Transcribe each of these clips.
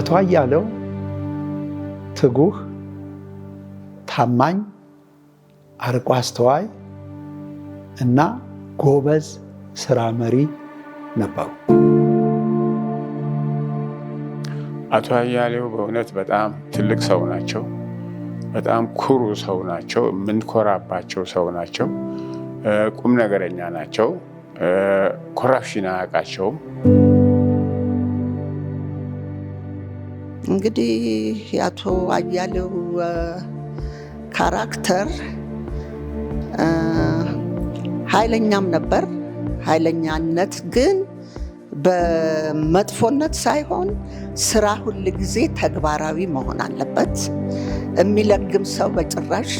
አቶ አያሌው ትጉህ፣ ታማኝ፣ አርቆ አስተዋይ እና ጎበዝ ስራ መሪ ነበሩ። አቶ አያሌው በእውነት በጣም ትልቅ ሰው ናቸው። በጣም ኩሩ ሰው ናቸው። የምንኮራባቸው ሰው ናቸው። ቁም ነገረኛ ናቸው። Corruption አያውቃቸውም። እንግዲህ የአቶ አያሌው character ኃይለኛም ነበር። ኃይለኛነት ግን በመጥፎነት ሳይሆን ስራ ሁል ጊዜ ተግባራዊ መሆን አለበት። የሚለግም ሰው በጭራሽ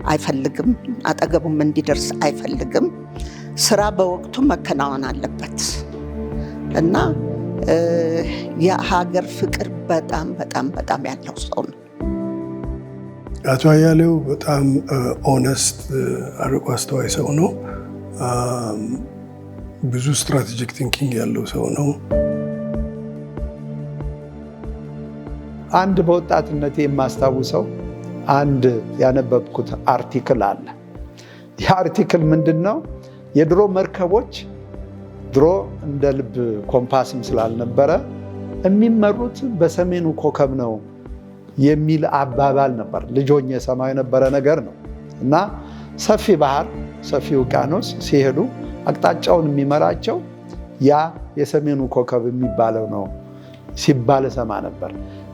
አይፈልግም። አጠገቡም እንዲደርስ አይፈልግም። ስራ በወቅቱ መከናወን አለበት እና የሀገር ፍቅር በጣም በጣም በጣም ያለው ሰው ነው። አቶ አያሌው በጣም honest፣ አርቆ አስተዋይ ሰው ነው። ብዙ strategic thinking ያለው ሰው ነው። አንድ በወጣትነቴ የማስታውሰው አንድ ያነበብኩት article አለ። ይህ article ምንድን ነው? የድሮ መርከቦች ድሮ እንደ ልብ ኮምፓስም ስላልነበረ የሚመሩት በሰሜኑ ኮከብ ነው የሚል አባባል ነበር። ልጅ ሆኜ የሰማው የነበረ ነገር ነው። እና ሰፊ ባህር፣ ሰፊ ውቅያኖስ ሲሄዱ አቅጣጫውን የሚመራቸው ያ የሰሜኑ ኮከብ የሚባለው ነው ሲባል እሰማ ነበር።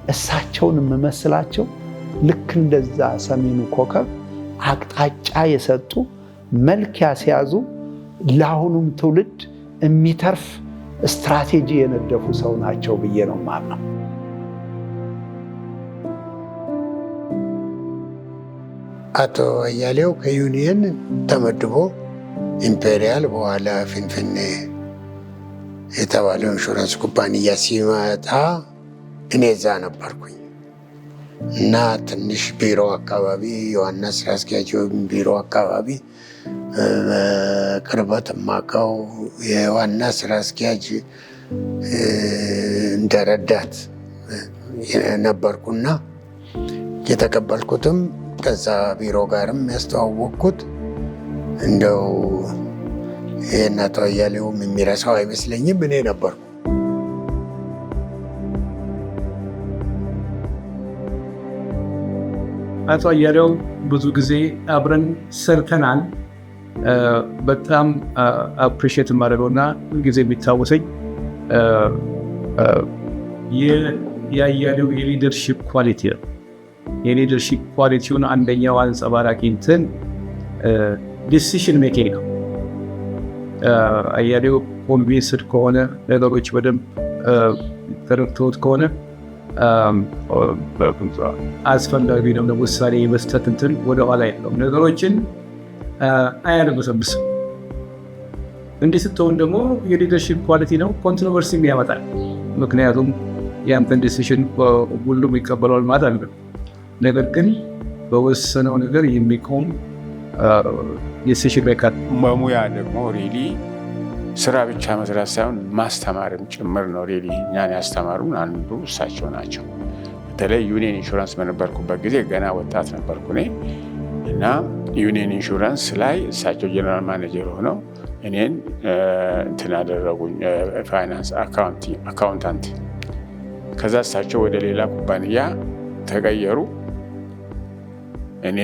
እሳቸውን የምመስላቸው ልክ እንደዛ ሰሜኑ ኮከብ አቅጣጫ የሰጡ፣ መልክ ያስያዙ፣ ለአሁኑም ትውልድ የሚተርፍ ስትራቴጂ የነደፉ ሰው ናቸው ብዬ ነው የማምነው። አቶ አያሌው ከዩኒየን ተመድቦ ኢምፔሪያል፣ በኋላ ፊንፊኔ የተባለው ኢንሹራንስ ኩባንያ ሲመጣ እኔ እዛ ነበርኩኝ እና ትንሽ ቢሮ አካባቢ፣ የዋና ስራ አስኪያጅ ቢሮ አካባቢ በቅርበት የማውቀው፣ የዋና ስራ አስኪያጅ እንደረዳት ነበርኩና የተቀበልኩትም ከዛ ቢሮ ጋርም ያስተዋወቅኩት እንደው ይህን አቶ አያሌውም የሚረሳው አይመስለኝም፣ እኔ ነበርኩ። አቶ አያሌው ብዙ ጊዜ አብረን ሰርተናል። በጣም appreciate የማደርገው እና ጊዜ የሚታወሰኝ የአያሌው የ leadership quality ነው። የ leadership quality ውን አንደኛው አንጸባራቂ እንትን decision making ነው። አያሌው convinced ከሆነ፣ ነገሮች በደንብ ተረድቶት ከሆነ፣ አስፈላጊ ነው ውሳኔ የመስጠት እንትን ወደኋላ የለውም። ነገሮችን አያደበሰብስም። እንዲህ ስትሆን ደግሞ የ leadership quality ነው፣ controversy ም ያመጣል። ምክንያቱም የአንተን decision ሁሉም ይቀበለዋል ማለት አይደለም። ነገር ግን በወሰነው ነገር የሚቆም decision maker። በሙያ ደግሞ really ስራ ብቻ መስራት ሳይሆን ማስተማርም ጭምር ነው። Really እኛን ያስተማሩን አንዱ እሳቸው ናቸው። በተለይ ዩኒየን ኢንሹራንስ በነበርኩበት ጊዜ ገና ወጣት ነበርኩ እኔ እና ዩኒየን ኢንሹራንስ ላይ እሳቸው general manager ሆነው እኔን እንትን አደረጉኝ፣ finance accountant። ከዛ እሳቸው ወደ ሌላ ኩባንያ ተቀየሩ። እኔ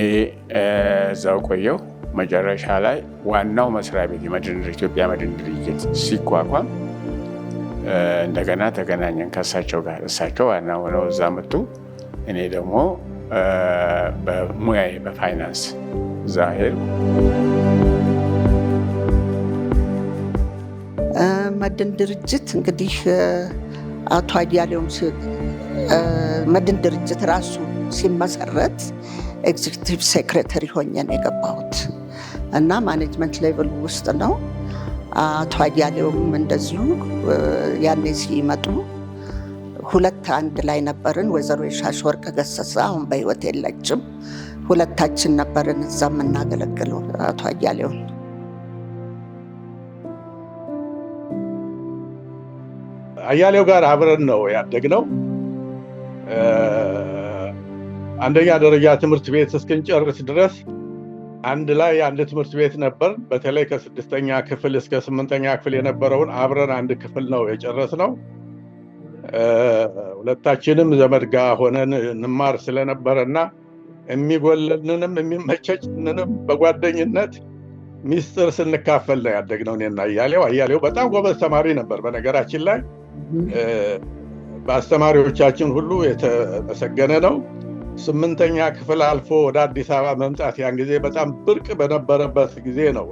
እዛው ቆየሁ። መጨረሻ ላይ ዋናው መስሪያ ቤት የመድን ኢትዮጵያ መድን ድርጅት ሲቋቋም እንደገና ተገናኘን ከእሳቸው ጋር። እሳቸው ዋና ሆነው እዛ መጡ። እኔ ደግሞ በሙያዬ በፋይናንስ እዛ ሄድኩ። መድን ድርጅት እንግዲህ አቶ አያሌውም መድን ድርጅት ራሱ ሲመሰረት executive secretary ሆኜ ነው የገባሁት እና management level ውስጥ ነው። አቶ አያሌውም እንደዚሁ ያኔ ሲመጡ ሁለት አንድ ላይ ነበርን። ወይዘሮ የሻሽ ወርቅ ገሰሰ አሁን በሕይወት የለችም። ሁለታችን ነበርን እዛ የምናገለግለው አቶ አያሌውን። አያሌው ጋር አብረን ነው ያደግነው። አንደኛ ደረጃ ትምህርት ቤት እስክንጨርስ ድረስ አንድ ላይ አንድ ትምህርት ቤት ነበር። በተለይ ከስድስተኛ ክፍል እስከ ስምንተኛ ክፍል የነበረውን አብረን አንድ ክፍል ነው የጨረስነው። ሁለታችንም ዘመድ ጋር ሆነን እንማር ስለነበረና የሚጎለንንም የሚመቸችንንም በጓደኝነት ሚስጥር ስንካፈል ነው ያደግነው እኔና አያሌው። አያሌው በጣም ጎበዝ ተማሪ ነበር። በነገራችን ላይ በአስተማሪዎቻችን ሁሉ የተመሰገነ ነው። ስምንተኛ ክፍል አልፎ ወደ አዲስ አበባ መምጣት ያን ጊዜ በጣም ብርቅ በነበረበት ጊዜ ነው።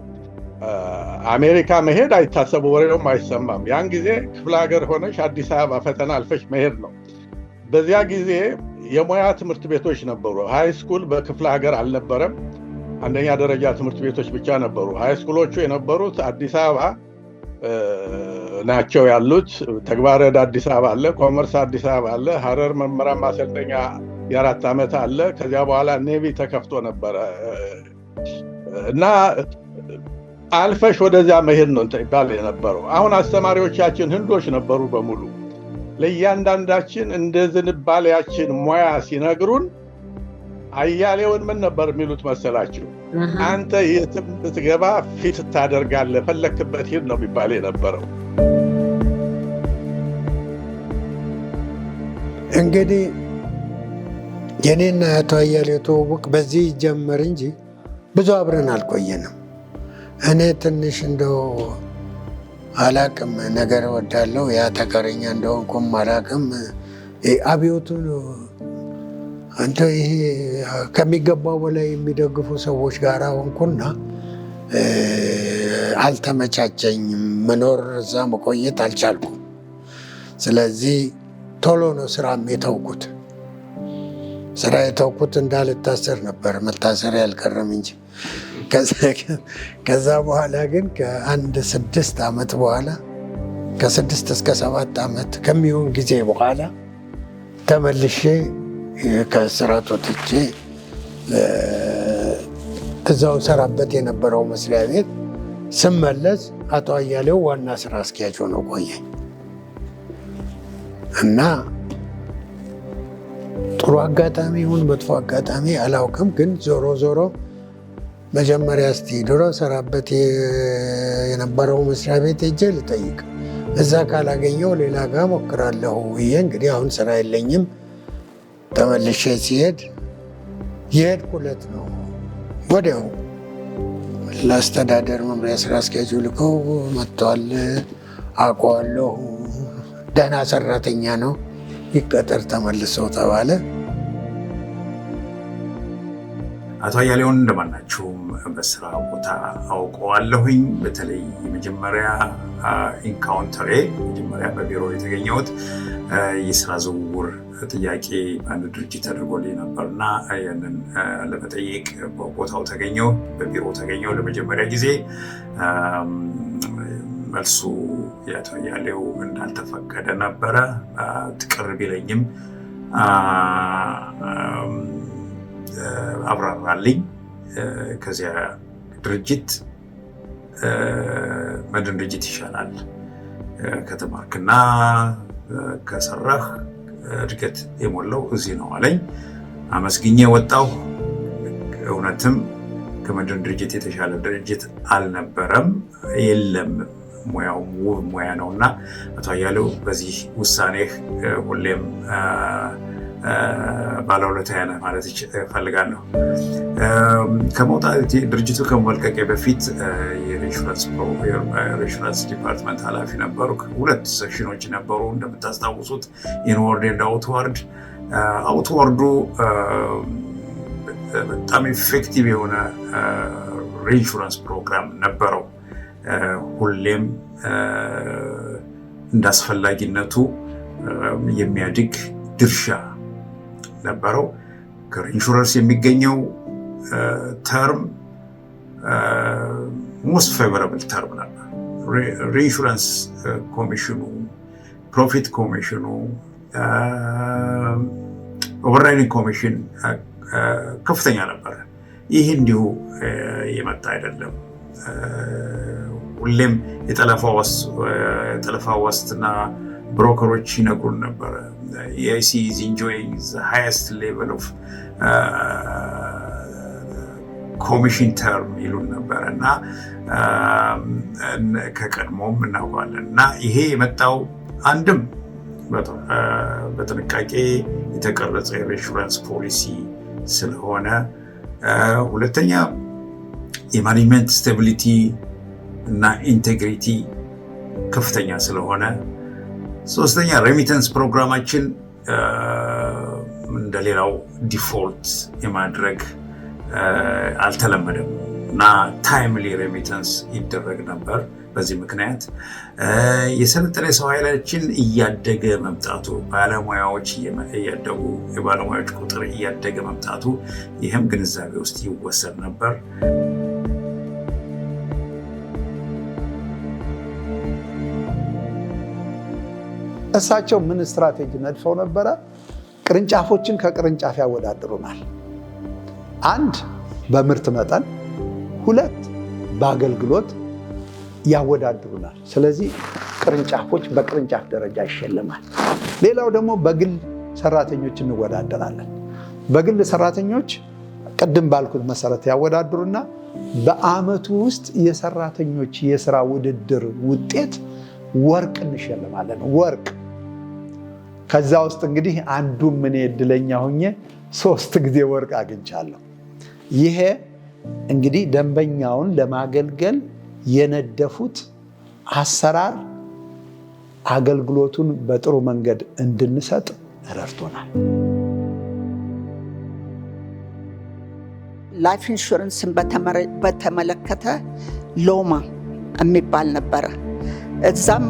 አሜሪካ መሄድ አይታሰብ፣ ወሬውም አይሰማም። ያን ጊዜ ክፍለ ሀገር ሆነሽ አዲስ አበባ ፈተና አልፈሽ መሄድ ነው። በዚያ ጊዜ የሙያ ትምህርት ቤቶች ነበሩ። High school በክፍለ ሀገር አልነበረም። አንደኛ ደረጃ ትምህርት ቤቶች ብቻ ነበሩ። High school ኦቹ የነበሩት አዲስ አበባ ናቸው ያሉት። ተግባረ ዕድ አዲስ አበባ አለ፣ ኮመርስ አዲስ አበባ አለ፣ ሀረር መምህራን ማሰልጠኛ የ4 ዓመት አለ። ከዚያ በኋላ Navy ተከፍቶ ነበረ እና አልፈሽ ወደዚያ መሄድ ነው ይባል የነበረው። አሁን አስተማሪዎቻችን ህንዶች ነበሩ በሙሉ። ለእያንዳንዳችን እንደ ዝንባሌያችን ሙያ ሲነግሩን አያሌውን ምን ነበር የሚሉት መሰላችሁ? አንተ የትም ብትገባ fit ታደርጋለህ፣ ፈለክበት ሂድ ነው የሚባል የነበረው። እንግዲህ የኔና አቶ አያሌው ትውውቅ በዚህ ይጀመር እንጂ ብዙ አብረን አልቆየንም። እኔ ትንሽ እንደው አላቅም፣ ነገር እወዳለሁ። ያ ተከረኛ እንደሆንኩም አላቅም። አብዮቱን አንተ ይሄ ከሚገባው በላይ የሚደግፉ ሰዎች ጋር ሆንኩና አልተመቻቸኝም። መኖር እዛ መቆየት አልቻልኩም። ስለዚህ ቶሎ ነው ስራም የተውኩት። ስራ የተውኩት እንዳልታሰር ነበር። መታሰር ያልቀረም እንጂ። ከዛ በኋላ ግን ከአንድ 6 ዓመት በኋላ፣ ከ6 እስከ 7 ዓመት ከሚሆን ጊዜ በኋላ ተመልሼ ከእስራት ወጥቼ እዛው ሰራበት የነበረው መስሪያ ቤት ስመለስ አቶ አያሌው ዋና ስራ አስኪያጅ ሆነው ቆየኝ እና ጥሩ አጋጣሚ ይሁን መጥፎ አጋጣሚ አላውቅም፣ ግን ዞሮ ዞሮ መጀመሪያ እስቲ ድሮ ሰራበት የነበረው መስሪያ ቤት ሄጄ ልጠይቅ፣ እዛ ካላገኘው ሌላ ጋር ሞክራለሁ ብዬ፣ እንግዲህ አሁን ስራ የለኝም። ተመልሼ ሲሄድ የሄድኩ ዕለት ነው ወዲያው ለአስተዳደር መምሪያ ስራ አስኪያጁ ልከው መጥተዋል፣ አውቀዋለሁ፣ ደህና ሰራተኛ ነው፣ ይቀጠር ተመልሰው ተባለ። አቶ አያሌውን እንደማናችሁም በስራ ቦታ አውቀዋለሁኝ። በተለይ የመጀመሪያ encounter ኤ፣ መጀመሪያ በቢሮ የተገኘሁት የስራ ዝውውር ጥያቄ በአንድ ድርጅት ተደርጎልኝ ነበር እና ያንን ለመጠየቅ በቦታው ተገኘሁ፣ በቢሮ ተገኘሁ ለመጀመሪያ ጊዜ። መልሱ የአቶ አያሌው እንዳልተፈቀደ ነበረ። ቅር ቢለኝም አብራራልኝ። ከዚያ ድርጅት መድን ድርጅት ይሻላል፣ ከተማርክና ከሰራህ እድገት የሞላው እዚህ ነው አለኝ። አመስግኜ ወጣሁ። እውነትም ከመድን ድርጅት የተሻለ ድርጅት አልነበረም፣ የለም። ሙያውም ውብ ሙያ ነው እና አቶ አያሌው በዚህ ውሳኔህ ሁሌም ባለውለታዬ ነህ ማለት እፈልጋለሁ። ከመውጣት ድርጅቱ ከመልቀቄ በፊት የ reinsurance department ኃላፊ ነበሩ። ሁለት section ኦች ነበሩ እንደምታስታውሱት፣ inward and outward። Outward ኡ በጣም effective የሆነ reinsurance program ነበረው። ሁሌም እንዳስፈላጊነቱ የሚያድግ ድርሻ ነበረው። ከ reinsurers የሚገኘው term most favorable term ነበር። Reinsurance commission ኑ፣ profit commission ኑ፣ overriding commission ከፍተኛ ነበረ። ይህ እንዲሁ የመጣ አይደለም። ሁሌም የጠለፋ ዋስትና Broker ኦች ይነግሩን ነበረ፣ EIC is enjoying the highest level of commission term ይሉን ነበረ እና ከቀድሞም እናውቀዋለን። እና ይሄ የመጣው አንድም በጥንቃቄ የተቀረጸ የ reinsurance policy ስለሆነ፣ ሁለተኛ የ management stability እና integrity ከፍተኛ ስለሆነ፣ ሶስተኛ remittance ፕሮግራማችን እንደሌላው default የማድረግ አልተለመደም እና timely remittance ይደረግ ነበር። በዚህ ምክንያት የሰለጠነ የሰው ኃይላችን እያደገ መምጣቱ፣ ባለሙያዎች እያደጉ፣ የባለሙያዎች ቁጥር እያደገ መምጣቱ፣ ይህም ግንዛቤ ውስጥ ይወሰድ ነበር። እሳቸው ምን ስትራቴጂ ነድፈው ነበረ? ቅርንጫፎችን ከቅርንጫፍ ያወዳድሩናል። አንድ በምርት መጠን፣ ሁለት በአገልግሎት ያወዳድሩናል። ስለዚህ ቅርንጫፎች በቅርንጫፍ ደረጃ ይሸልማል። ሌላው ደግሞ በግል ሰራተኞች እንወዳደራለን። በግል ሰራተኞች ቅድም ባልኩት መሰረት ያወዳድሩና በአመቱ ውስጥ የሰራተኞች የስራ ውድድር ውጤት ወርቅ እንሸልማለን። ወርቅ። ከዛ ውስጥ እንግዲህ አንዱም እኔ እድለኛ ሆኜ ሶስት ጊዜ ወርቅ አግኝቻለሁ። ይሄ እንግዲህ ደንበኛውን ለማገልገል የነደፉት አሰራር አገልግሎቱን በጥሩ መንገድ እንድንሰጥ ረድቶናል። Life insurance ን በተመለከተ ሎማ የሚባል ነበረ። እዛም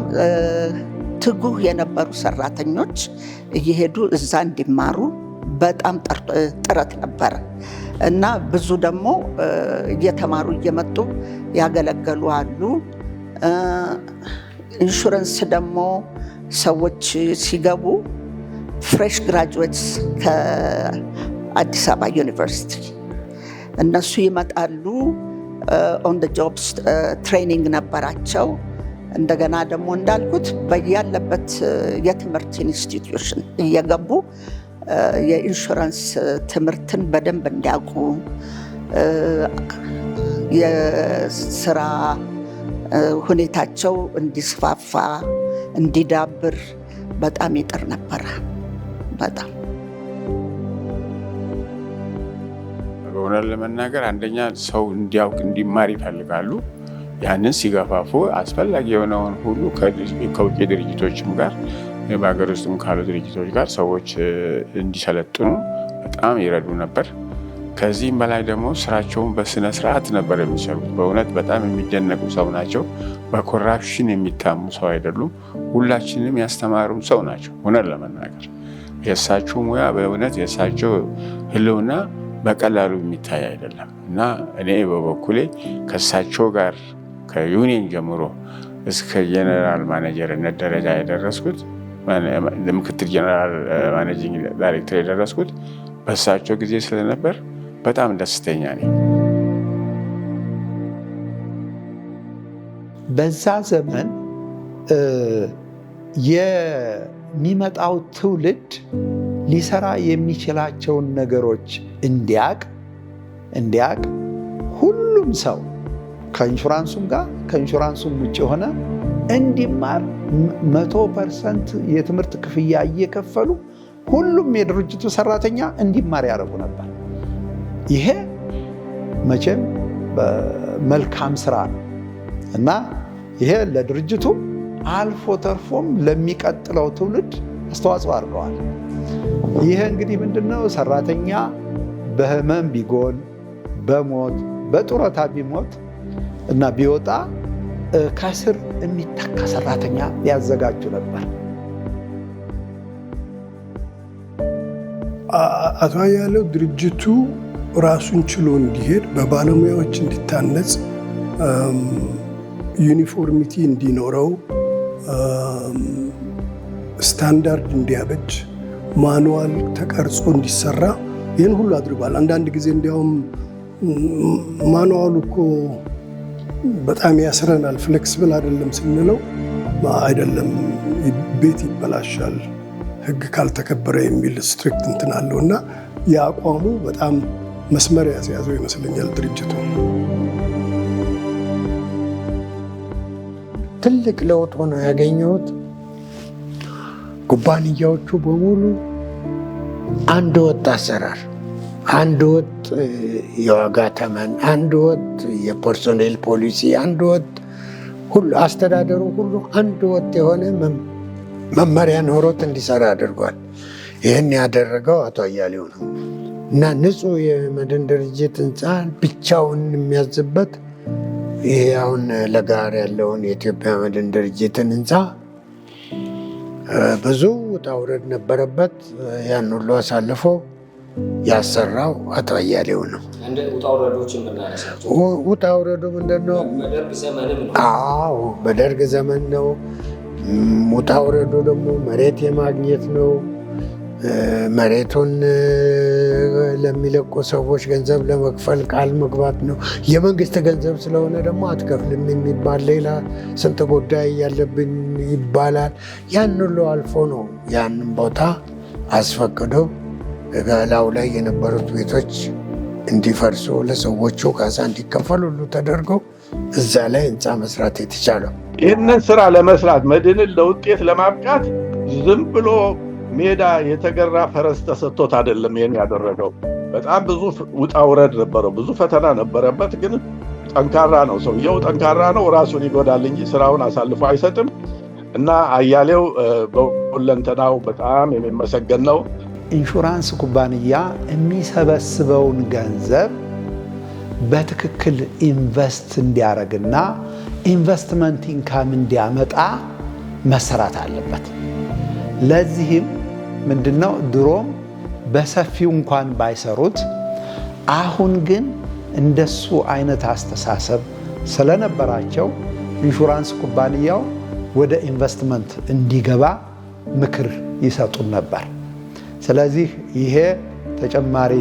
ትጉህ የነበሩ ሰራተኞች እየሄዱ እዛ እንዲማሩ በጣም ጥረት ነበረ እና ብዙ ደግሞ እየተማሩ እየመጡ ያገለገሉ አሉ። ኢንሹረንስ ደግሞ ሰዎች ሲገቡ fresh graduates ከአዲስ አበባ ዩኒቨርሲቲ እነሱ ይመጣሉ። On the jobs training ነበራቸው። እንደገና ደግሞ እንዳልኩት በያለበት የትምህርት institution እየገቡ የኢንሹራንስ ትምህርትን በደንብ እንዲያውቁ፣ የስራ ሁኔታቸው እንዲስፋፋ፣ እንዲዳብር በጣም ይጥር ነበረ። በጣም። በእውነት ለመናገር አንደኛ ሰው እንዲያውቅ፣ እንዲማር ይፈልጋሉ። ያንን ሲገፋፉ አስፈላጊ የሆነውን ሁሉ ከውጭ ድርጅቶችም ጋር፣ በሀገር ውስጥም ካሉ ድርጅቶች ጋር ሰዎች እንዲሰለጥኑ በጣም ይረዱ ነበር። ከዚህም በላይ ደግሞ ስራቸውን በስነ ስርዓት ነበር የሚሰሩት። በእውነት በጣም የሚደነቁ ሰው ናቸው። በ corruption የሚታሙ ሰው አይደሉም። ሁላችንም ያስተማሩም ሰው ናቸው። እውነት ለመናገር የእሳቸው ሙያ፣ በእውነት የእሳቸው ህልውና በቀላሉ የሚታይ አይደለም እና እኔ በበኩሌ ከእሳቸው ጋር ከዩኒየን ጀምሮ እስከ general manager ነት ደረጃ የደረስኩት፣ ምክትል general managing director የደረስኩት በእሳቸው ጊዜ ስለነበር በጣም ደስተኛ ነኝ። በዛ ዘመን የሚመጣው ትውልድ ሊሰራ የሚችላቸውን ነገሮች እንዲያቅ ሁሉም ሰው ከኢንሹራንሱም ጋር ከኢንሹራንሱም ውጭ የሆነ እንዲማር 100% የትምህርት ክፍያ እየከፈሉ ሁሉም የድርጅቱ ሰራተኛ እንዲማር ያደርጉ ነበር። ይሄ መቼም መልካም ስራ ነው እና ይሄ ለድርጅቱም አልፎ ተርፎም ለሚቀጥለው ትውልድ አስተዋጽኦ አድርገዋል። ይሄ እንግዲህ ምንድነው፣ ሰራተኛ በህመም ቢጎል፣ በሞት፣ በጡረታ ቢሞት እና ቢወጣ ከስር የሚተካ ሰራተኛ ያዘጋጁ ነበር። አቶ አያሌው ድርጅቱ ራሱን ችሎ እንዲሄድ፣ በባለሙያዎች እንዲታነጽ፣ uniformity እንዲኖረው፣ ስታንዳርድ እንዲያበጅ፣ manual ተቀርጾ እንዲሰራ ይህን ሁሉ አድርጓል። አንዳንድ ጊዜ እንዲያውም manual ኡ እኮ በጣም ያስረናል፣ flexible አይደለም ስንለው አይደለም ቤት ይበላሻል ህግ ካልተከበረ የሚል strict እንትን አለው እና የአቋሙ በጣም መስመር ያስያዘው ይመስለኛል ድርጅቱ። ትልቅ ለውጥ ሆኖ ያገኘሁት ኩባንያዎቹ በሙሉ አንድ ወጥ አሰራር፣ አንድ ወጥ የዋጋ ተመን፣ አንድ ወጥ የ personnel policy፣ አንድ ወጥ ሁሉ አስተዳደሩ ሁሉ አንድ ወጥ የሆነ መመሪያ ኖሮት እንዲሰራ አድርጓል። ይህን ያደረገው አቶ አያሌው ነው እና ንጹህ የመድን ድርጅት ህንፃ ብቻውን የሚያዝበት ይሄ አሁን ለጋር ያለውን የኢትዮጵያ መድን ድርጅትን ህንፃ ብዙ ውጣ ውረድ ነበረበት። ያን ሁሉ አሳልፎ ያሰራው አቶ አያሌው ነው። ውጣ ውረዱ ምንድን ነው? አዎ፣ በደርግ ዘመን ነው። ውጣ ውረዱ ደግሞ መሬት የማግኘት ነው። መሬቱን ለሚለቁ ሰዎች ገንዘብ ለመክፈል ቃል መግባት ነው። የመንግስት ገንዘብ ስለሆነ ደግሞ አትከፍልም የሚባል ሌላ ስንት ጉዳይ ያለብን ይባላል። ያን ሁሉ አልፎ ነው ያንን ቦታ አስፈቅዶ በላዩ ላይ የነበሩት ቤቶች እንዲፈርሱ ለሰዎቹ ካሳ እንዲከፈል ሁሉ ተደርጎ እዛ ላይ ህንፃ መስራት የተቻለው። ይህንን ስራ ለመስራት፣ መድንን ለውጤት ለማብቃት ዝም ብሎ ሜዳ የተገራ ፈረስ ተሰጥቶት አይደለም ይህን ያደረገው። በጣም ብዙ ውጣ ውረድ ነበረው፣ ብዙ ፈተና ነበረበት። ግን ጠንካራ ነው ሰውየው፣ ጠንካራ ነው። ራሱን ይጎዳል እንጂ ስራውን አሳልፎ አይሰጥም። እና አያሌው በሁለንተናው በጣም የሚመሰገን ነው። ኢንሹራንስ ኩባንያ የሚሰበስበውን ገንዘብ በትክክል invest እንዲያደርግና investment income እንዲያመጣ መሰራት አለበት። ለዚህም ምንድነው፣ ድሮም በሰፊው እንኳን ባይሰሩት አሁን ግን እንደሱ አይነት አስተሳሰብ ስለነበራቸው ኢንሹራንስ ኩባንያው ወደ ኢንቨስትመንት እንዲገባ ምክር ይሰጡን ነበር። ስለዚህ ይሄ ተጨማሪ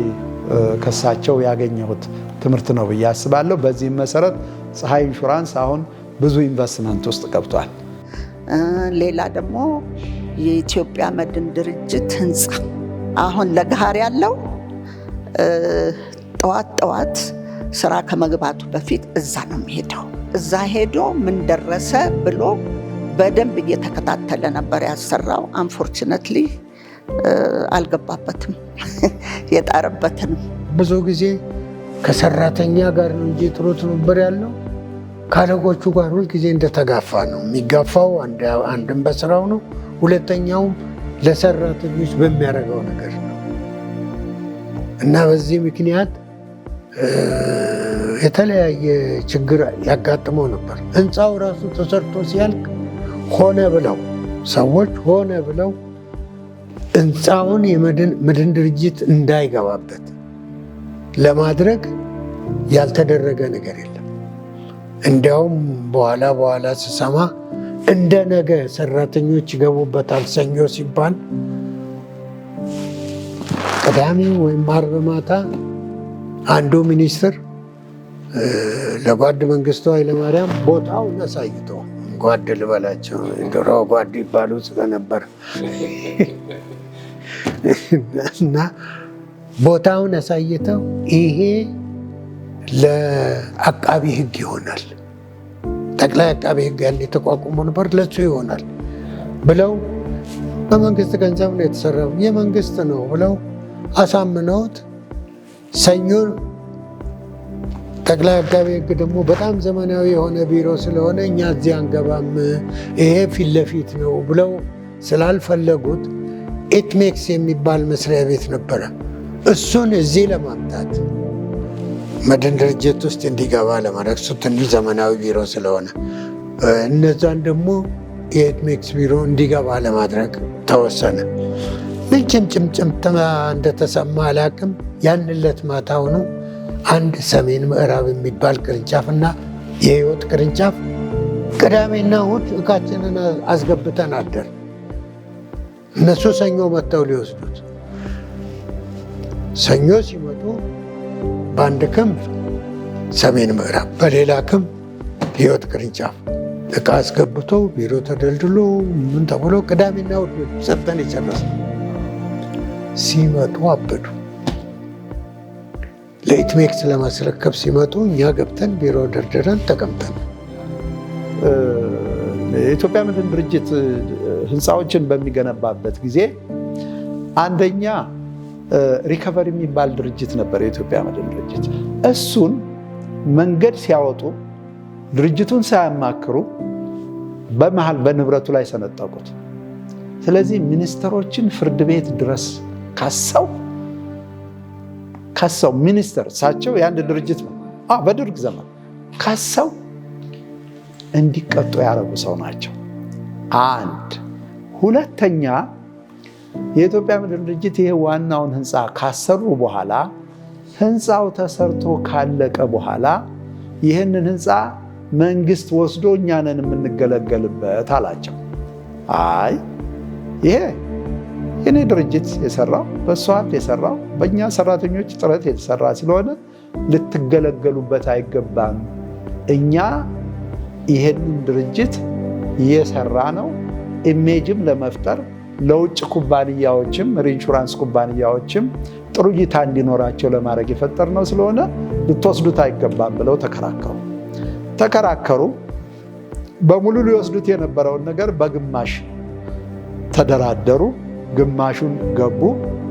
ከሳቸው ያገኘሁት ትምህርት ነው ብዬ አስባለሁ። በዚህም መሰረት ፀሐይ ኢንሹራንስ አሁን ብዙ ኢንቨስትመንት ውስጥ ገብቷል። ሌላ ደግሞ የኢትዮጵያ መድን ድርጅት ህንፃ አሁን ለገሃር ያለው ጠዋት ጠዋት ስራ ከመግባቱ በፊት እዛ ነው የሚሄደው። እዛ ሄዶ ምን ደረሰ ብሎ በደንብ እየተከታተለ ነበር ያሰራው። Unfortunately አልገባበትም የጣረበትንም። ብዙ ጊዜ ከሰራተኛ ጋር ነው እንጂ ጥሩ ትብብር ያለው ከአለቆቹ ጋር ሁልጊዜ እንደተጋፋ ነው የሚጋፋው። አንድም በስራው ነው፣ ሁለተኛውም ለሰራተኞች በሚያደርገው ነገር ነው እና በዚህ ምክንያት የተለያየ ችግር ያጋጥመው ነበር። ህንፃው ራሱ ተሰርቶ ሲያልቅ ሆነ ብለው ሰዎች ሆነ ብለው ህንፃውን የመድን ድርጅት እንዳይገባበት ለማድረግ ያልተደረገ ነገር የለም። እንዲያውም በኋላ በኋላ ስሰማ እንደ ነገ ሰራተኞች ይገቡበታል ሰኞ ሲባል ቅዳሜ ወይም ዓርብ ማታ አንዱ ሚኒስትር ለጓድ መንግስቱ ኃይለማርያም ቦታውን አሳይቶ፣ ጓድ ልበላቸው፣ ድሮ ጓድ ይባሉ ስለነበር፣ እና ቦታውን አሳይተው ይሄ ለአቃቢ ሕግ ይሆናል፣ ጠቅላይ አቃቢ ሕግ ያኔ ተቋቁሞ ነበር፣ ለሱ ይሆናል ብለው፣ በመንግስት ገንዘብ ነው የተሰራው፣ የመንግስት ነው ብለው አሳምነውት ሰኞ ጠቅላይ አቃቢ ሕግ ደግሞ በጣም ዘመናዊ የሆነ ቢሮ ስለሆነ እኛ እዚህ አንገባም፣ ይሄ ፊት ለፊት ነው ብለው ስላልፈለጉት ኤትሜክስ የሚባል መስሪያ ቤት ነበረ። እሱን እዚህ ለማምጣት መድን ድርጅት ውስጥ እንዲገባ ለማድረግ፣ እሱ ትንሽ ዘመናዊ ቢሮ ስለሆነ፣ እነዛን ደግሞ የኤትሜክስ ቢሮ እንዲገባ ለማድረግ ተወሰነ። ምን ጭምጭምጭምታ እንደተሰማ አላቅም። ያን ዕለት ማታውኑ አንድ ሰሜን ምዕራብ የሚባል ቅርንጫፍና የህይወት ቅርንጫፍ ቅዳሜና እሑድ እቃችንን አስገብተን አደር። እነሱ ሰኞ መጥተው ሊወስዱት ሰኞ ሲመጡ በአንድ ክንፍ ሰሜን ምዕራብ፣ በሌላ ክንፍ ህይወት ቅርንጫፍ። እቃ አስገብቶ ቢሮ ተደልድሎ ምን ተብሎ ቅዳሜና እሑድ ሰርተን የጨረስነው። ሲመጡ አበዱ። ለኢትሜክስ ለማስረከብ ሲመጡ እኛ ገብተን ቢሮ ደርድረን ተቀምጠን የኢትዮጵያ መድን ድርጅት ህንፃዎችን በሚገነባበት ጊዜ አንደኛ recovery የሚባል ድርጅት ነበር፣ የኢትዮጵያ መድን ድርጅት። እሱን መንገድ ሲያወጡ ድርጅቱን ሳያማክሩ በመሃል በንብረቱ ላይ ሰነጠቁት። ስለዚህ ሚኒስትሮችን ፍርድ ቤት ድረስ ከሰው ሚኒስትር፣ እሳቸው የአንድ ድርጅት ነው፣ በደርግ ዘመን ከሰው እንዲቀጡ ያደረጉ ሰው ናቸው። አንድ። ሁለተኛ፣ የኢትዮጵያ መድን ድርጅት ይሄ ዋናውን ህንፃ ካሰሩ በኋላ፣ ህንፃው ተሰርቶ ካለቀ በኋላ ይህንን ህንፃ መንግስት ወስዶ እኛ ነን የምንገለገልበት አላቸው። አይ፣ ይሄ የኔ ድርጅት የሰራው፣ በእሱ ሀብት የሰራው፣ በእኛ ሰራተኞች ጥረት የተሰራ ስለሆነ ልትገለገሉበት አይገባም። እኛ ይህንን ድርጅት የሰራ ነው image ም ለመፍጠር፣ ለውጭ ኩባንያዎችም reinsurance ኩባንያዎችም ጥሩ እይታ እንዲኖራቸው ለማድረግ የፈጠርነው ስለሆነ ልትወስዱት አይገባም ብለው ተከራከሩ። ተከራከሩ። በሙሉ ሊወስዱት የነበረውን ነገር በግማሽ ተደራደሩ። ግማሹን ገቡ።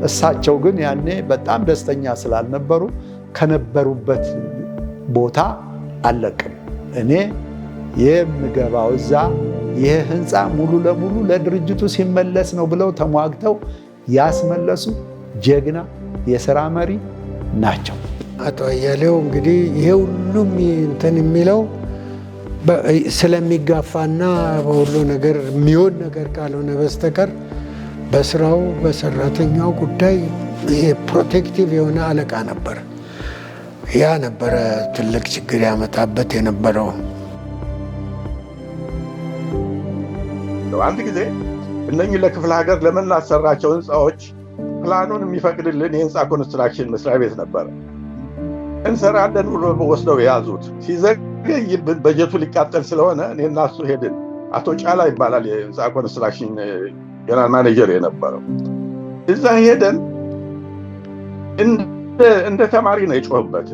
እሳቸው ግን ያኔ በጣም ደስተኛ ስላልነበሩ ከነበሩበት ቦታ አልለቅም፣ እኔ የምገባው እዛ ይህ ህንፃ ሙሉ ለሙሉ ለድርጅቱ ሲመለስ ነው ብለው ተሟግተው ያስመለሱ ጀግና የስራ መሪ ናቸው። አቶ አያሌው እንግዲህ ይሄ ሁሉም እንትን የሚለው ስለሚጋፋና በሁሉ ነገር የሚሆን ነገር ካልሆነ በስተቀር በስራው በሰራተኛው ጉዳይ ይሄ protective የሆነ አለቃ ነበር። ያ ነበረ ትልቅ ችግር ያመጣበት የነበረው። አንድ ጊዜ እነኚህ ለክፍለ ሀገር ለምናሰራቸው ህንፃዎች ፕላኑን የሚፈቅድልን የህንፃ ኮንስትራክሽን መስሪያ ቤት ነበረ። እንሰራለን ብሎ ወስደው የያዙት ሲዘገይብን በጀቱ ሊቃጠል ስለሆነ እኔና እሱ ሄድን። አቶ ጫላ ይባላል የህንፃ ኮንስትራክሽን general manager የነበረው። እዛ ሄደን እንደ ተማሪ ነው የጮህበት።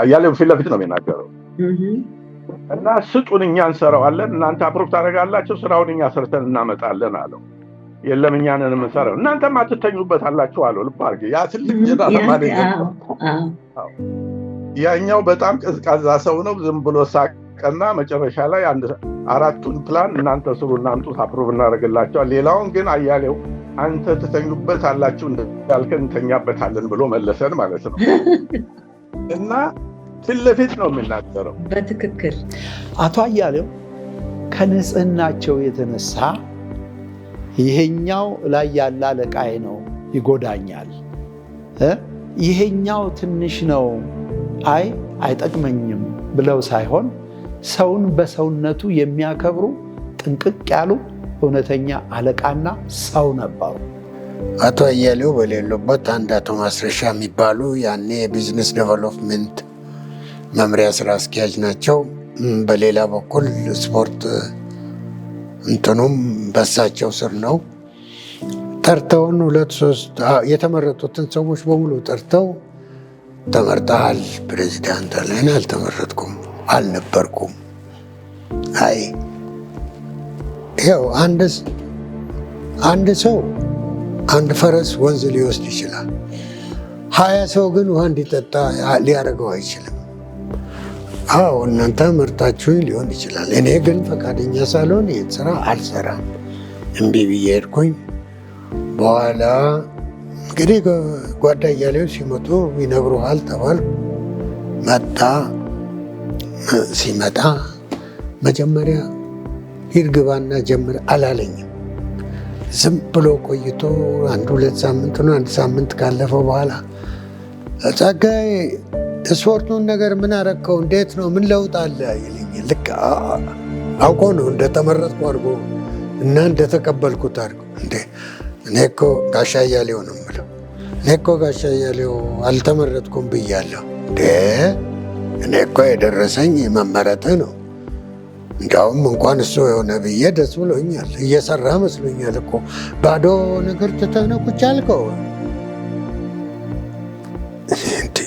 አያሌው ፊት ለፊት ነው የሚናገረው። እና ስጡን፣ እኛ እንሰራዋለን፣ እናንተ approve ታደርጋላችሁ፣ ስራውን እኛ ሰርተን እናመጣለን አለው። የለም፣ እኛ ነን የምንሰራው፣ እናንተም አትተኙበት አላችሁ አለው። ልብ አድርጌ ያ ትልቅ general manager፣ ያኛው በጣም ቀዝቃዛ ሰው ነው። ዝም ብሎ ሳቀና መጨረሻ ላይ አንድ አራቱን ፕላን እናንተ ስሩ እናምጡት፣ approve እናደርግላቸዋል። ሌላውን ግን አያሌው አንተ ትተኙበት አላችሁ እንዳልከን እንተኛበታለን ብሎ መለሰን ማለት ነው። እና ፊት ለፊት ነው የሚናገረው። በትክክል። አቶ አያሌው ከንጽህናቸው የተነሳ ይሄኛው ላይ ያለ አለቃዬ ነው ይጎዳኛል፣ ይሄኛው ትንሽ ነው፣ አይ አይጠቅመኝም ብለው ሳይሆን ሰውን በሰውነቱ የሚያከብሩ ጥንቅቅ ያሉ እውነተኛ አለቃና ሰው ነበሩ። አቶ አያሌው በሌሉበት አንድ አቶ ማስረሻ የሚባሉ ያኔ የ business development መምሪያ ስራ አስኪያጅ ናቸው። በሌላ በኩል ስፖርት እንትኑም በሳቸው ስር ነው። ጠርተውን ሁለት ሶስት የተመረጡትን ሰዎች በሙሉ ጠርተው ተመርጠሃል ፕሬዚዳንት አለ። እኔ አልተመረጥኩም፣ አልነበርኩም። አይ፣ ይኸው አንድ ሰው አንድ ፈረስ ወንዝ ሊወስድ ይችላል። 20 ሰው ግን ውሃ እንዲጠጣ ሊያደርገው አይችልም። አዎ፣ እናንተ መርጣችሁኝ ሊሆን ይችላል። እኔ ግን ፈቃደኛ ሳልሆን ይህን ስራ አልሰራም። እምቢ ብዬ ሄድኩኝ። በኋላ እንግዲህ ጓዳ እያሌው ሲመጡ ይነግሩሃል ተባልኩ። መጣ። ሲመጣ መጀመሪያ ሂድ ግባና ጀምር አላለኝም። ዝም ብሎ ቆይቶ አንድ 2 ሳምንት ነው፣ አንድ ሳምንት ካለፈው በኋላ ጸጋዬ ስፖርቱን ነገር ምን አረከው? እንዴት ነው? ምን ለውጥ አለ? ይለኛል። ልክ አውቆ ነው እንደተመረጥኩ አድርጎ እና እንደተቀበልኩት አድርጎ። እንዴ፣ እኔ እኮ ጋሻ እያሌው ነው የምለው። እኔ እኮ ጋሻ እያሌው አልተመረጥኩም ብያለሁ። እንዴ፣ እኔ እኮ የደረሰኝ መመረጥህ ነው። እንዲያውም እንኳን እሱ የሆነ ብዬ ደስ ብሎኛል። እየሰራ መስሎኛል እኮ፣ ባዶ ነገር ትተህ ነው ቁጭ ያልከው። እንዴ፣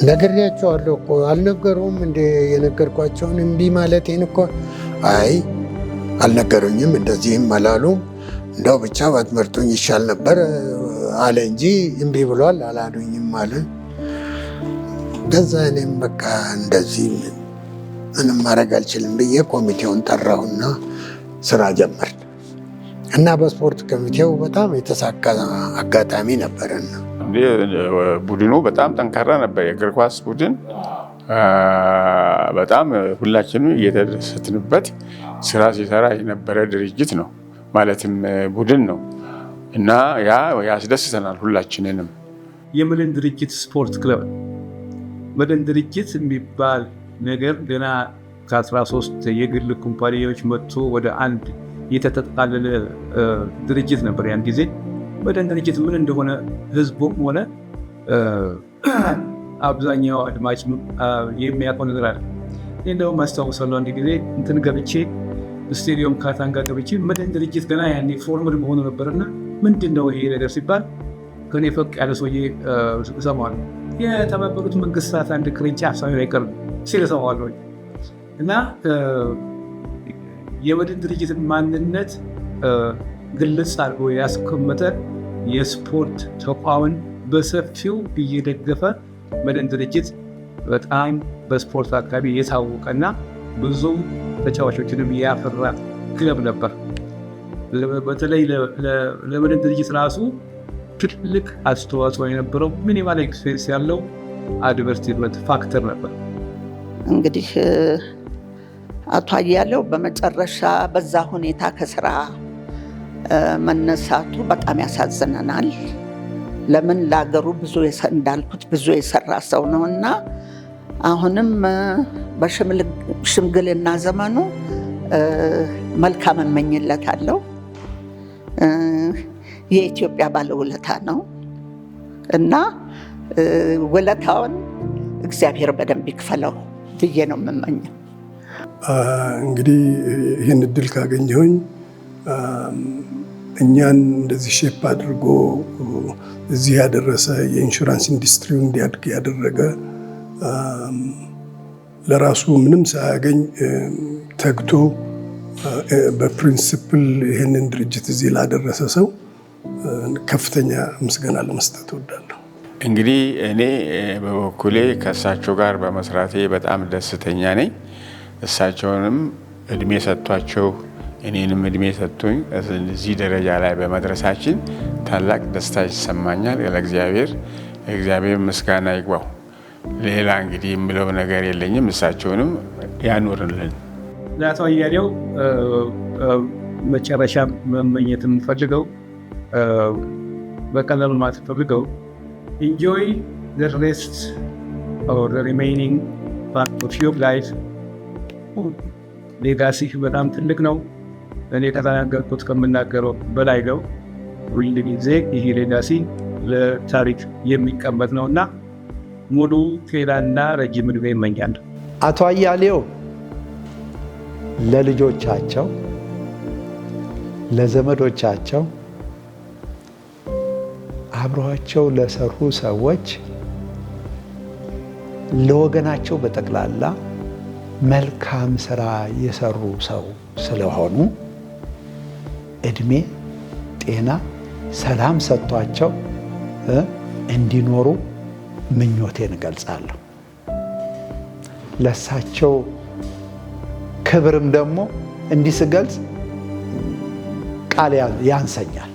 ነግሬያቸዋለሁ እኮ፣ አልነገሩም እንዴ? የነገርኳቸውን እምቢ ማለቴን እኮ። አይ፣ አልነገሩኝም፣ እንደዚህም አላሉም። እንደው ብቻ ባትመርጡኝ ይሻል ነበር አለ እንጂ እምቢ ብሏል አላሉኝም አለ። ከዛ እኔም በቃ እንደዚህ ምንም ማድረግ አልችልም ብዬ ኮሚቴውን ጠራሁና ስራ ጀመርን እና በስፖርት ኮሚቴው በጣም የተሳካ አጋጣሚ ነበረና ቡድኑ በጣም ጠንካራ ነበር። የእግር ኳስ ቡድን በጣም ሁላችንም እየተደሰትንበት ስራ ሲሰራ የነበረ ድርጅት ነው፣ ማለትም ቡድን ነው እና ያ ያስደስተናል ሁላችንንም። የመድን ድርጅት ስፖርት ክለብ፣ መድን ድርጅት የሚባል ነገር ገና ከ13 የግል ኩምፓኒዎች መጥቶ ወደ አንድ የተጠቃለለ ድርጅት ነበር። ያን ጊዜ መድን ድርጅት ምን እንደሆነ ህዝቡም ሆነ አብዛኛው አድማጭ የሚያውቀው ነገር አለ። እንደውም አስታውሳለሁ፣ አንድ ጊዜ እንትን ገብቼ፣ ስቴዲዮም ካታንጋ ገብቼ፣ መድን ድርጅት ገና ያኔ formed መሆኑ ነበርና ምንድን ነው ይሄ ነገር ሲባል ከኔ ፈቅ ያለ ሰውዬ እሰማዋለሁ። የተባበሩት መንግስታት አንድ ቅርንጫፍ ሳይሆን አይቀርም ሲል እሰማዋለሁ። እና የመድን ድርጅትን ማንነት ግልጽ አድርጎ ያስቀመጠ፣ የስፖርት ተቋምን በሰፊው እየደገፈ፣ መድን ድርጅት በጣም በስፖርት አካባቢ የታወቀና ብዙ ተጫዋቾችንም ያፈራ ክለብ ነበር። በተለይ ለመድን ድርጅት ራሱ ትልቅ አስተዋጽኦ የነበረው minimal expense ያለው advertisement factor ነበር። እንግዲህ አቶ አያሌው በመጨረሻ በዛ ሁኔታ ከስራ መነሳቱ በጣም ያሳዝነናል። ለምን ለሀገሩ ብዙ፣ እንዳልኩት ብዙ የሰራ ሰው ነው እና አሁንም በሽምግልና ዘመኑ መልካም እመኝለታለሁ። የኢትዮጵያ ባለውለታ ነው እና ውለታውን እግዚአብሔር በደንብ ይክፈለው ብዬ ነው የምመኘው። እንግዲህ ይህን እድል ካገኘሁኝ እኛን እንደዚህ shape አድርጎ እዚህ ያደረሰ፣ የኢንሹራንስ ኢንዱስትሪው እንዲያድግ ያደረገ፣ ለራሱ ምንም ሳያገኝ ተግቶ በ principle ይህንን ድርጅት እዚህ ላደረሰ ሰው ከፍተኛ ምስጋና ለመስጠት እወዳለሁ። እንግዲህ እኔ በበኩሌ ከእሳቸው ጋር በመስራቴ በጣም ደስተኛ ነኝ። እሳቸውንም እድሜ ሰጥቷቸው እኔንም እድሜ ሰጥቶኝ እዚህ ደረጃ ላይ በመድረሳችን ታላቅ ደስታ ይሰማኛል። ለእግዚአብሔር እግዚአብሔር ምስጋና ይግባው። ሌላ እንግዲህ የምለው ነገር የለኝም። እሳቸውንም ያኑርልን። ለአቶ አያሌው መጨረሻ መመኘት የምፈልገው፣ በቀላሉ ማለት ፈልገው፣ enjoy the rest or the remaining part of your life። Legacy በጣም ትልቅ ነው። እኔ ከተናገርኩት ከምናገረው በላይ ነው። ሁል ጊዜ ይህ legacy ለታሪክ የሚቀመጥ ነው እና ሙሉ ጤናና ረጅም ዕድሜ እመኛለሁ። አቶ አያሌው ለልጆቻቸው፣ ለዘመዶቻቸው፣ አብረዋቸው ለሰሩ ሰዎች፣ ለወገናቸው በጠቅላላ መልካም ስራ የሰሩ ሰው ስለሆኑ እድሜ፣ ጤና፣ ሰላም ሰጥቷቸው እንዲኖሩ ምኞቴን እገልጻለሁ። ለሳቸው ክብርም ደግሞ እንዲህ ስገልጽ ቃል ያንሰኛል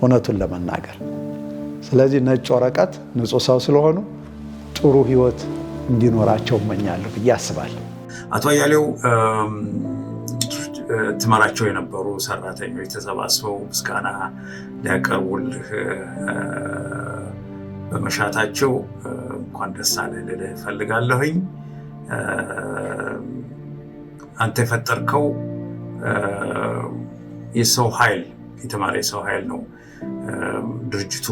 እውነቱን ለመናገር። ስለዚህ ነጭ ወረቀት፣ ንጹህ ሰው ስለሆኑ ጥሩ ሕይወት እንዲኖራቸው እመኛለሁ ብዬ አስባለሁ። አቶ አያሌው፣ ትመራቸው የነበሩ ሰራተኞች ተሰባስበው ምስጋና ሊያቀርቡልህ በመሻታቸው እንኳን ደስ አለህ ልልህ እፈልጋለሁኝ። አንተ የፈጠርከው የሰው ኃይል፣ የተማረ የሰው ኃይል ነው። ድርጅቱ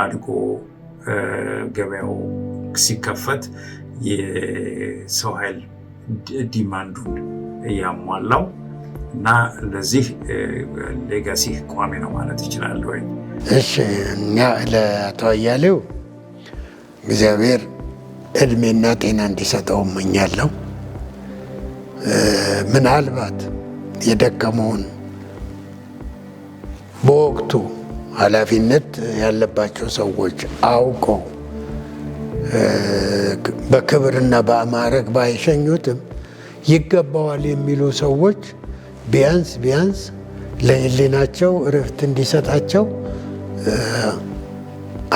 አድጎ ገበያው ሲከፈት የሰው ኃይል Demand ኡን ያሟላው እና ለዚህ legacy ቋሚ ነው ማለት ይችላል ወይ? እሺ፣ እኛ ለአቶ አያሌው እግዚአብሔር እድሜና ጤና እንዲሰጠው እመኛለሁ። ምናልባት የደከመውን በወቅቱ ኃላፊነት ያለባቸው ሰዎች አውቀው በክብርና በማዕረግ ባይሸኙትም ይገባዋል የሚሉ ሰዎች ቢያንስ ቢያንስ ለሕሊናቸው እረፍት እንዲሰጣቸው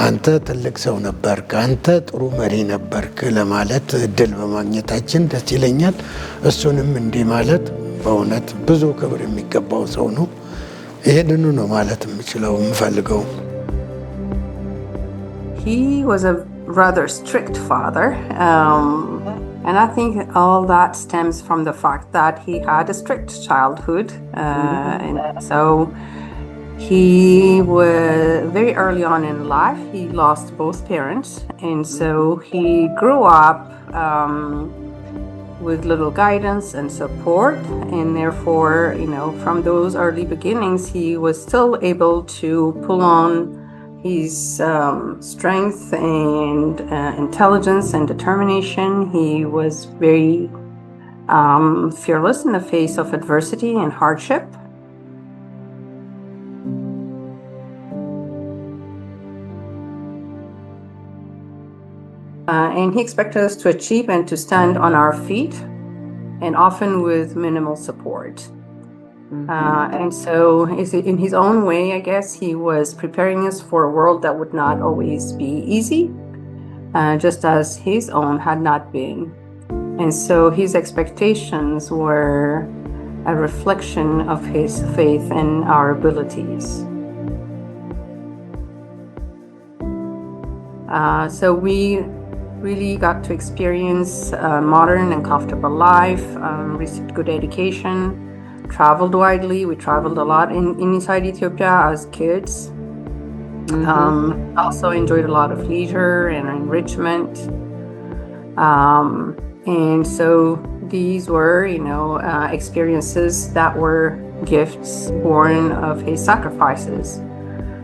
አንተ ትልቅ ሰው ነበርክ፣ አንተ ጥሩ መሪ ነበርክ ለማለት እድል በማግኘታችን ደስ ይለኛል። እሱንም እንዲህ ማለት በእውነት ብዙ ክብር የሚገባው ሰው ነው። ይህንኑ ነው ማለት የምችለው የምፈልገው። He was a rather strict father. And I think all that stems from the fact that he had a strict childhood. And so he was very early on in life, he lost both parents. And so he grew up with little guidance and support. And therefore, from those early beginnings, he was still able to pull on his strength and intelligence and determination. He was very fearless in the face of adversity and hardship. And he expected us to achieve and to stand on our feet, and often with minimal support. And so, in his own way, I guess, he was preparing us for a world that would not always be easy, just as his own had not been. And so, his expectations were a reflection of his faith in our abilities. So, we really got to experience a modern and comfortable life, received good education, traveled widely. We traveled a lot inside Ethiopia as kids. Also enjoyed a lot of leisure and enrichment. And so these were experiences that were gifts born of his sacrifices.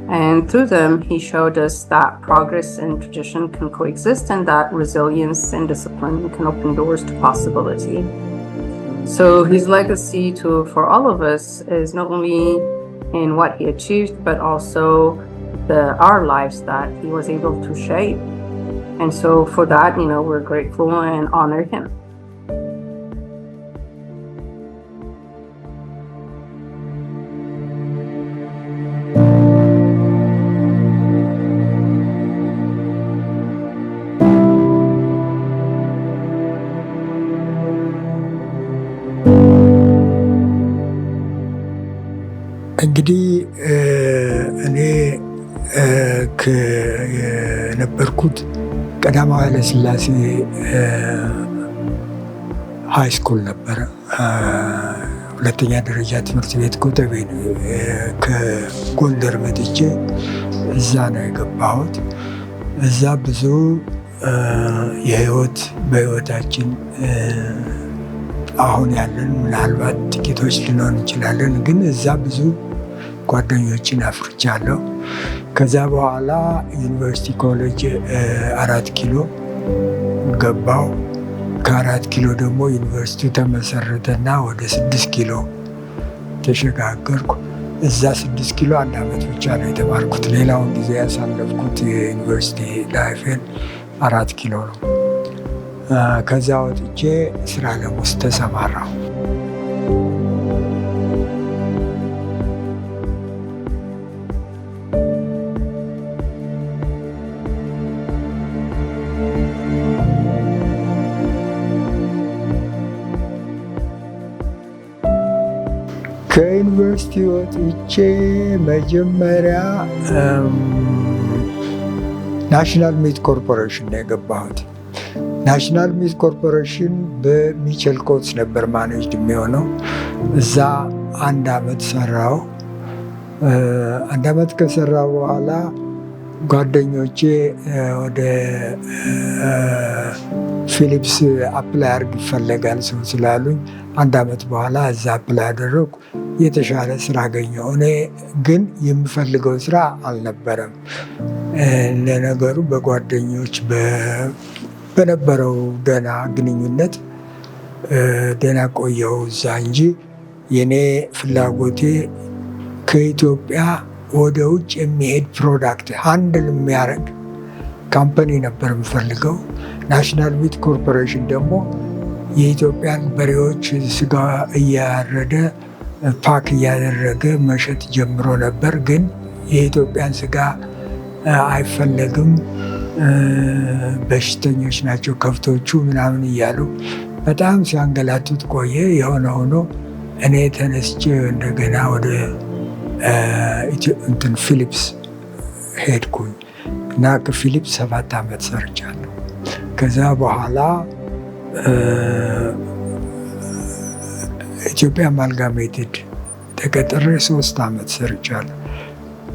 And through them, he showed us that progress and tradition can coexist and that resilience and discipline can open doors to possibility. So his legacy to for all of us is not only in what he achieved, but also the our lives that he was able to shape. And so for that, we're grateful and honor him. እንግዲህ እኔ የነበርኩት ቀዳማዊ ኃይለ ሥላሴ high school ነበረ። ሁለተኛ ደረጃ ትምህርት ቤት ኮተቤ ነው። ከጎንደር መጥቼ እዛ ነው የገባሁት። እዛ ብዙ የህይወት በህይወታችን አሁን ያለን ምናልባት ጥቂቶች ልንሆን እንችላለን፣ ግን እዛ ብዙ ጓደኞችን አፍርቻለሁ። ከዛ በኋላ ዩኒቨርሲቲ ኮሌጅ አራት ኪሎ ገባሁ። ከአራት ኪሎ ደግሞ ዩኒቨርሲቲው ተመሰረተና ወደ 6 ኪሎ ተሸጋገርኩ። እዛ 6 ኪሎ አንድ ዓመት ብቻ ነው የተማርኩት። ሌላውን ጊዜ ያሳለፍኩት የዩኒቨርሲቲ life ኤን አራት ኪሎ ነው። ከዛ ወጥቼ ስራ ዓለም ውስጥ ተሰማራሁ። ከዩኒቨርሲቲ ወጥቼ መጀመሪያ National Meat Corporation ነው የገባሁት። National Meat Corporation በ Mitchell Coats ነበር managed የሚሆነው። እዛ አንድ አመት ሰራሁ። አንድ አመት ከሰራሁ በኋላ ጓደኞቼ ወደ ፊሊፕስ apply አርግ፣ ይፈለጋል ሰው ስላሉኝ አንድ አመት በኋላ እዛ apply አደረግኩ። የተሻለ ስራ አገኘሁ። እኔ ግን የምፈልገው ስራ አልነበረም። ለነገሩ በጓደኞች በነበረው ደህና ግንኙነት ደህና ቆየሁ እዛ እንጂ የኔ ፍላጎቴ ከኢትዮጵያ ወደ ውጭ የሚሄድ product handle የሚያደርግ company ነበር የምፈልገው። National Meat Corporation ደግሞ የኢትዮጵያን በሬዎች ስጋ እያረደ pack እያደረገ መሸጥ ጀምሮ ነበር። ግን የኢትዮጵያን ስጋ አይፈለግም፣ በሽተኞች ናቸው ከብቶቹ ምናምን እያሉ በጣም ሲያንገላቱት ቆየ። የሆነ ሆኖ እኔ ተነስቼ እንደገና ወደ እንትን ፊሊፕስ ሄድኩኝ እና ከፊሊፕስ 7 ዓመት ሰርቻለሁ። ከዛ በኋላ ኢትዮጵያ Amalgamated ተቀጥሬ 3 ዓመት ሰርቻለሁ።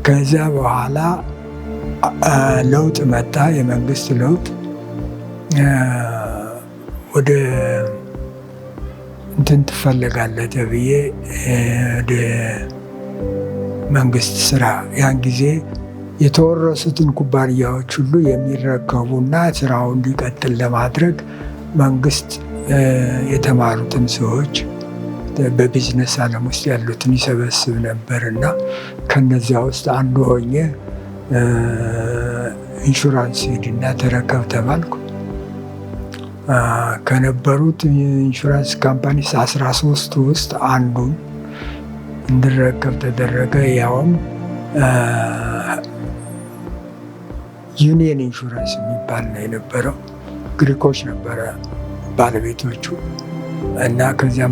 ከዚያ በኋላ ለውጥ መጣ፣ የመንግስት ለውጥ። ወደ እንትን ትፈለጋለህ ተብዬ ወደ መንግስት ስራ፣ ያን ጊዜ የተወረሱትን ኩባንያዎች ሁሉ የሚረከቡና ስራው እንዲቀጥል ለማድረግ መንግስት የተማሩትን ሰዎች፣ በቢዝነስ ዓለም ውስጥ ያሉትን ይሰበስብ ነበር እና ከነዚያ ውስጥ አንዱ ሆኜ ኢንሹራንስ ሂድና ተረከብ ተባልኩ። ከነበሩት insurance companies 13ቱ ውስጥ አንዱን እንድረከብ ተደረገ። ያውም Union Insurance የሚባል ነው የነበረው። ግሪኮች ነበረ ባለቤቶቹ እና ከዚያ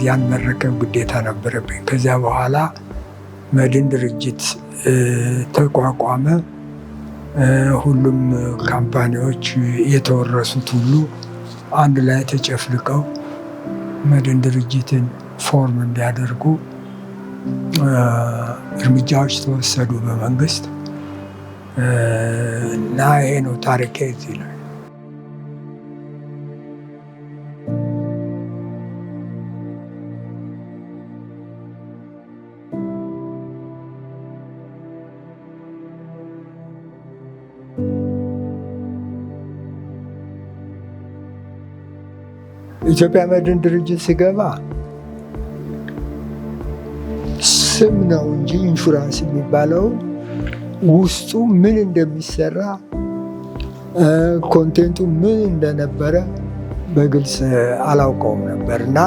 ያን መረከብ ግዴታ ነበረብኝ። ከዚያ በኋላ መድን ድርጅት ተቋቋመ። ሁሉም company ዎች የተወረሱት ሁሉ አንድ ላይ ተጨፍልቀው መድን ድርጅትን form እንዲያደርጉ እርምጃዎች ተወሰዱ በመንግስት እና ይሄ ነው ታሪኬ እዚህ ላይ። ኢትዮጵያ መድን ድርጅት ስገባ ስም ነው እንጂ ኢንሹራንስ የሚባለው ውስጡ ምን እንደሚሰራ፣ content ኡ ምን እንደነበረ በግልጽ አላውቀውም ነበር እና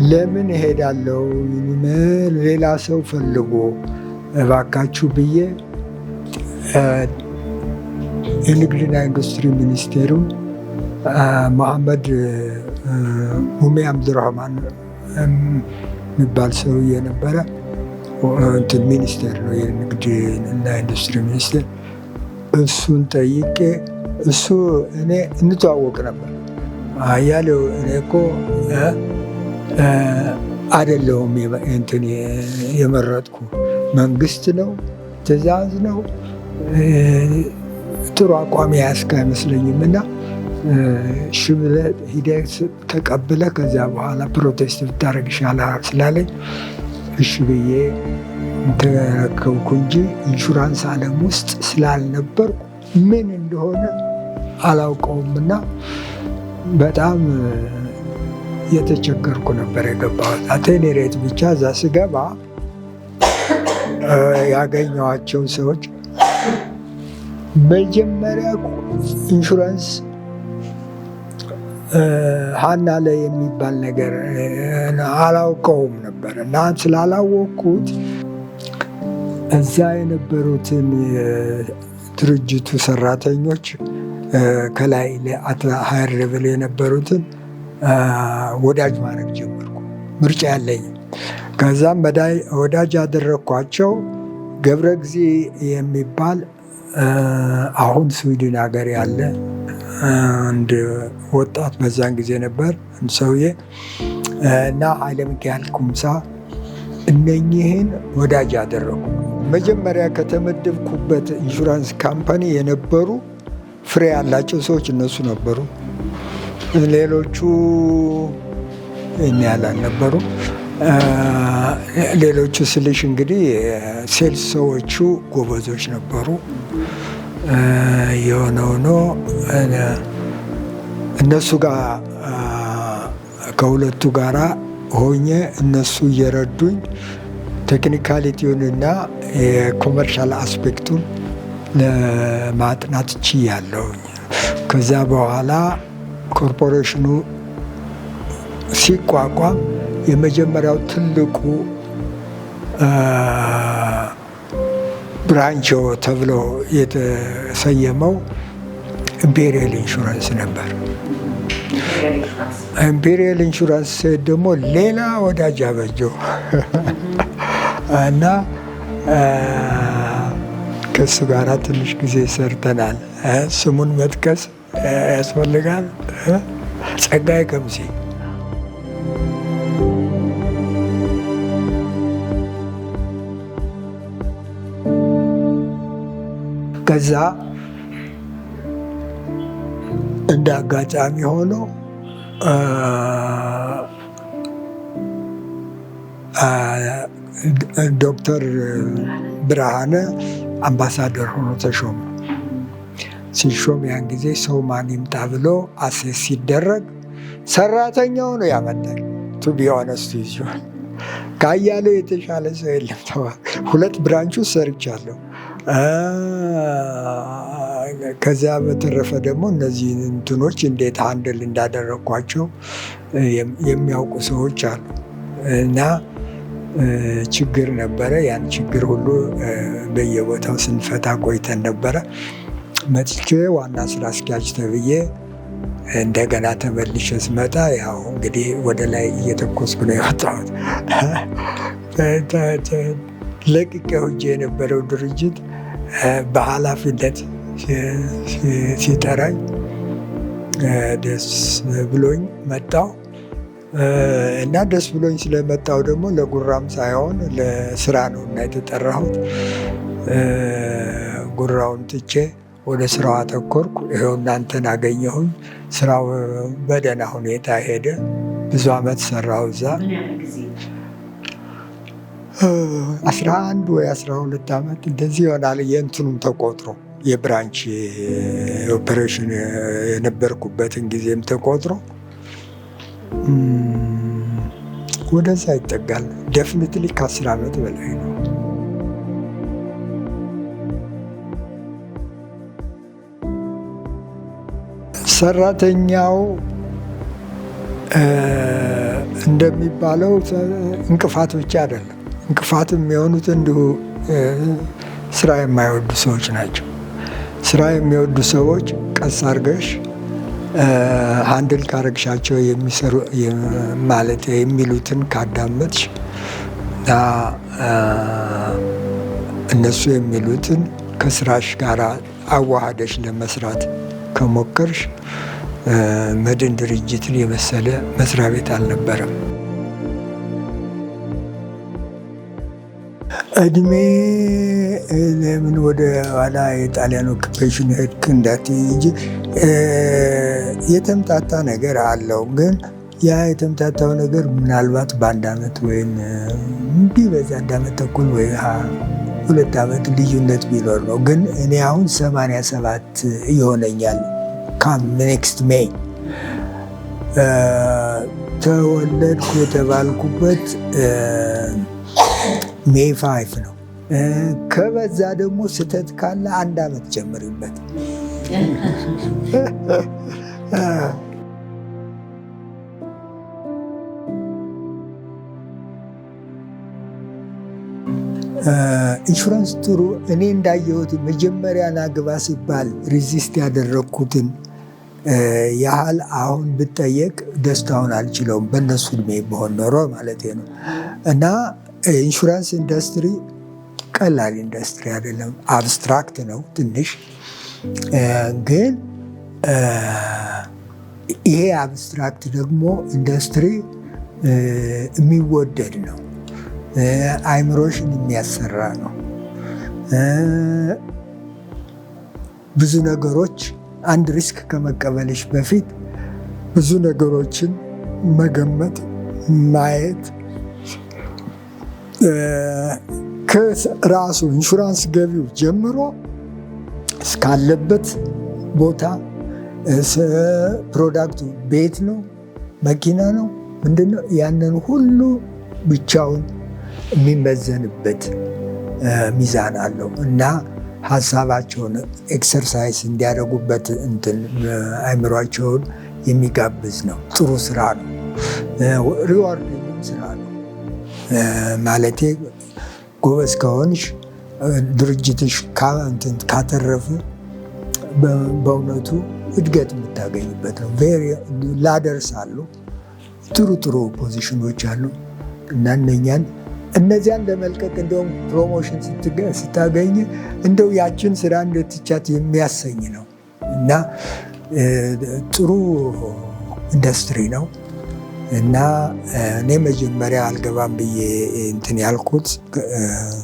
ለምን እሄዳለሁ፣ ሌላ ሰው ፈልጎ እባካችሁ ብዬ የንግድና ኢንዱስትሪ ሚኒስቴሩን መሐመድ ሙሜ አብዱራህማን የሚባል ሰውዬ ነበረ። እንትን ሚኒስቴር ነው፣ የንግድና ኢንዱስትሪ ሚኒስቴር። እሱን ጠይቄ እሱ እኔ እንተዋወቅ ነበር። አያሌው፣ እኔ እኮ አይደለሁም እንትን የመረጥኩ፣ መንግስት ነው፣ ትዕዛዝ ነው። ጥሩ አቋም የያዝክ አይመስለኝም እና እሺ ብለህ ሂደህ ተቀብለህ ከዚያ በኋላ protest ብታደርግ ይሻላል ስላለኝ እሺ ብዬ ተረከብኩ እንጂ ኢንሹራንስ ዓለም ውስጥ ስላልነበርኩ ምን እንደሆነ አላውቀውም እና በጣም የተቸገርኩ ነበር የገባሁት። At any rate ብቻ እዛ ስገባ ያገኘኋቸው ሰዎች መጀመሪያ ኢንሹራንስ ሀና ላይ የሚባል ነገር አላውቀውም ነበር እና ስላላወቅኩት እዛ የነበሩትን ድርጅቱ ሰራተኞች፣ ከላይ higher level የነበሩትን ወዳጅ ማድረግ ጀመርኩ። ምርጫ ያለኝም። ከዛም ወዳጅ ያደረግኳቸው ገብረ ጊዜ የሚባል አሁን ስዊድን ሀገር ያለ አንድ ወጣት በዛን ጊዜ ነበር ሰውዬ እና ኃይለ ሚካኤል ኩምሳ፣ እነኚህን ወዳጅ አደረጉ። መጀመሪያ ከተመደብኩበት insurance company የነበሩ ፍሬ ያላቸው ሰዎች እነሱ ነበሩ። ሌሎቹ ይህን ያህል አልነበሩ። ሌሎቹ ስልሽ እንግዲህ sales ሰዎቹ ጎበዞች ነበሩ። የሆነ ሆኖ እነሱ ጋር ከሁለቱ ጋራ ሆኜ እነሱ እየረዱኝ technicality ውንና የ commercial aspect ኡን ለማጥናት ችያለሁኝ። ከዛ በኋላ ኮርፖሬሽኑ ሲቋቋም የመጀመሪያው ትልቁ branch ተብሎ የተሰየመው Imperial Insurance ነበር። Imperial Insurance ደግሞ ሌላ ወዳጅ አበጀው እና ከእሱ ጋር ትንሽ ጊዜ ሰርተናል። ስሙን መጥቀስ ያስፈልጋል። ጸጋዬ ከምሴ። ከዛ እንደ አጋጣሚ ሆኖ ዶክተር ብርሃነ አምባሳደር ሆኖ ተሾመ። ሲሾም ያን ጊዜ ሰው ማን ይምጣ ብሎ assess ሲደረግ ሰራተኛው ነው ያመጣኝ። To be honest with you፣ ከአያሌው የተሻለ ሰው የለም ተባለ። ሁለት branch ኡ ሰርቻለሁ። ከዚያ በተረፈ ደግሞ እነዚህ እንትኖች እንዴት handle እንዳደረግኳቸው የሚያውቁ ሰዎች አሉ እና ችግር ነበረ። ያን ችግር ሁሉ በየቦታው ስንፈታ ቆይተን ነበረ። መጥቼ ዋና ስራ አስኪያጅ ተብዬ እንደገና ተመልሼ ስመጣ ያው እንግዲህ ወደ ላይ እየተኮስኩ ነው የወጣሁት። ለቅቄው ሄጄ የነበረው ድርጅት በኃላፊነት ሲጠራኝ ደስ ብሎኝ መጣሁ እና ደስ ብሎኝ ስለመጣሁ ደግሞ ለጉራም ሳይሆን ለስራ ነው እና የተጠራሁት። ጉራውን ትቼ ወደ ስራው አተኮርኩ። ይኸው እናንተን አገኘሁኝ። ስራው በደህና ሁኔታ ሄደ። ብዙ አመት ሰራሁ እዛ፣ 11 ወይ 12 ዓመት እንደዚህ ይሆናል። የእንትኑም ተቆጥሮ የ branch operation የነበርኩበትን ጊዜም ተቆጥሮ ወደዛ ይጠጋል። Definitely ከ10 ዓመት በላይ ነው። ሰራተኛው እንደሚባለው እንቅፋት ብቻ አይደለም። እንቅፋት የሚሆኑት እንዲሁ ስራ የማይወዱ ሰዎች ናቸው። ስራ የሚወዱ ሰዎች ቀስ አርገሽ handle ካረግሻቸው፣ የሚሰሩ ማለት የሚሉትን ካዳመጥሽ እና እነሱ የሚሉትን ከስራሽ ጋር አዋሃደሽ ለመስራት ከሞከርሽ መድን ድርጅትን የመሰለ መስሪያ ቤት አልነበረም። እድሜ ለምን ወደ ኋላ የጣሊያን occupation ሄድክ እንዳትዪ እንጂ የተምታታ ነገር አለው። ግን ያ የተምታታው ነገር ምናልባት በአንድ ዓመት ወይም ቢበዛ አንድ ዓመት ተኩል ወይ 2 ዓመት ልዩነት ቢኖር ነው። ግን እኔ አሁን 87 ይሆነኛል come next May። ተወለድኩ የተባልኩበት May 5 ነው። ከበዛ ደግሞ ስህተት ካለ አንድ ዓመት ጨምሪበት። ኢንሹራንስ ጥሩ፣ እኔ እንዳየሁት መጀመሪያ ናግባ ሲባል resist ያደረግኩትን ያህል አሁን ብጠየቅ ደስታውን አልችለውም። በእነሱ እድሜ በሆን ኖሮ ማለት ነው። እና insurance industry ቀላል ኢንዱስትሪ አይደለም። Abstract ነው ትንሽ፣ ግን ይሄ abstract ደግሞ ኢንዱስትሪ የሚወደድ ነው። አይምሮሽን የሚያሰራ ነው። ብዙ ነገሮች አንድ risk ከመቀበልሽ በፊት ብዙ ነገሮችን መገመት፣ ማየት፣ ከራሱ ኢንሹራንስ ገቢው ጀምሮ እስካለበት ቦታ፣ product ኡ ቤት ነው፣ መኪና ነው፣ ምንድነው፣ ያንን ሁሉ ብቻውን የሚመዘንበት ሚዛን አለው እና ሀሳባቸውን exercise እንዲያደርጉበት እንትን አይምሯቸውን የሚጋብዝ ነው። ጥሩ ስራ ነው። Rewarding ም ስራ ነው። ማለቴ ጎበዝ ከሆንሽ፣ ድርጅትሽ ካተረፈ በእውነቱ እድገት የምታገኝበት ነው። Ladders አሉ፣ ጥሩ ጥሩ position ኖች አሉ እና እነዚያን ለመልቀቅ እንደውም promotion ስታገኝ እንደው ያችን ስራ እንድትቻት የሚያሰኝ ነው እና ጥሩ ኢንዱስትሪ ነው። እና እኔ መጀመሪያ አልገባም ብዬ እንትን ያልኩት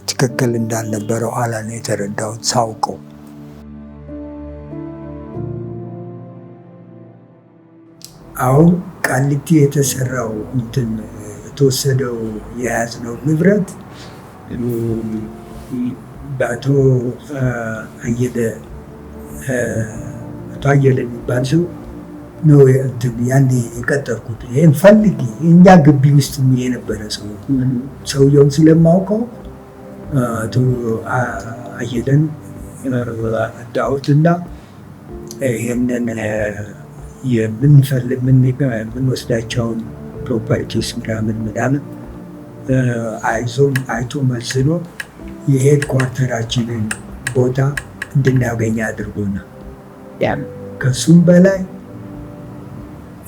ትክክል እንዳልነበረ ኋላ ነው የተረዳሁት ሳውቀው። አሁን ቃሊቲ የተሰራው እንትን የተወሰደው የያዝነው ንብረት በአቶ አየለ፣ አቶ አየለ የሚባል ሰው ነው እንትን ያኔ የቀጠርኩት። ይሄን ፈልጌ እኛ ግቢ ውስጥ የነበረ ሰው፣ ሰውየውን ስለማውቀው አቶ አየለን አመጣሁትና ይሄንን የምንወስዳቸውን properties ምናምን ምናምን አይዞም አይቶ መዝኖ የ headquarter ኣችንን ቦታ እንድናገኝ አድርጎናል። ከሱም በላይ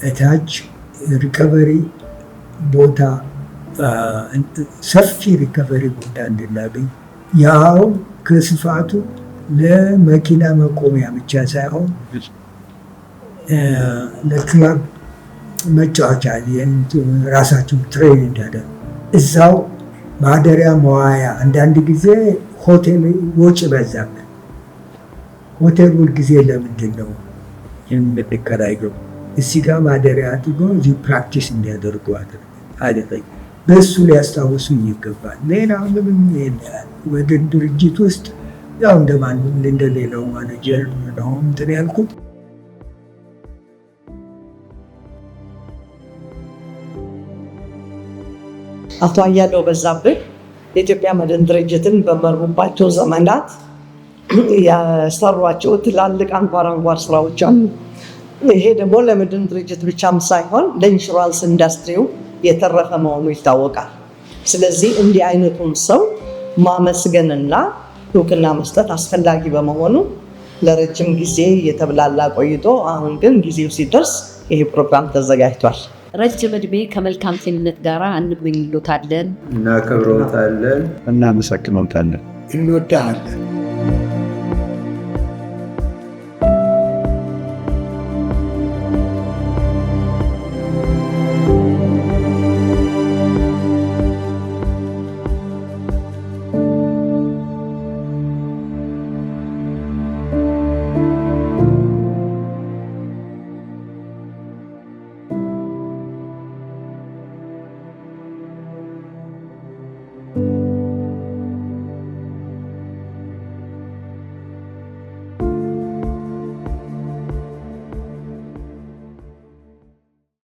እታች recovery ቦታ፣ ሰፊ recovery ቦታ እንድናገኝ፣ ያው ከስፋቱ ለመኪና መቆሚያ ብቻ ሳይሆን ለክለብ መጫወቻ፣ ራሳቸው train እንዲያደርጉ እዛው ማደሪያ መዋያ። አንዳንድ ጊዜ ሆቴል ወጪ በዛብን። ሆቴል ሁልጊዜ ለምንድን ነው የምንከራየው? እዚህ ጋር ማደሪያ አድርጎ እዚህ practice እንዲያደርጉ አደረግ። በእሱ ሊያስታውሱኝ ይገባል። ሌላ ምንም ወደ ድርጅት ውስጥ ያው እንደማንም እንደሌላው ማኔጀር ነው እንትን ያልኩት። አቶ አያሌው በዛብህ የኢትዮጵያ መድን ድርጅትን በመሩባቸው ዘመናት የሰሯቸው ትላልቅ አንኳር አንኳር ስራዎች አሉ። ይሄ ደግሞ ለመድን ድርጅት ብቻም ሳይሆን ለኢንሹራንስ ኢንዱስትሪው የተረፈ መሆኑ ይታወቃል። ስለዚህ እንዲህ አይነቱን ሰው ማመስገንና እውቅና መስጠት አስፈላጊ በመሆኑ ለረጅም ጊዜ የተብላላ ቆይቶ አሁን ግን ጊዜው ሲደርስ ይሄ ፕሮግራም ተዘጋጅቷል። ረጅም እድሜ ከመልካም ጤንነት ጋር እንመኝሎታለን። እናከብረውታለን። እናመሰግኖታለን። እንወዳሃለን።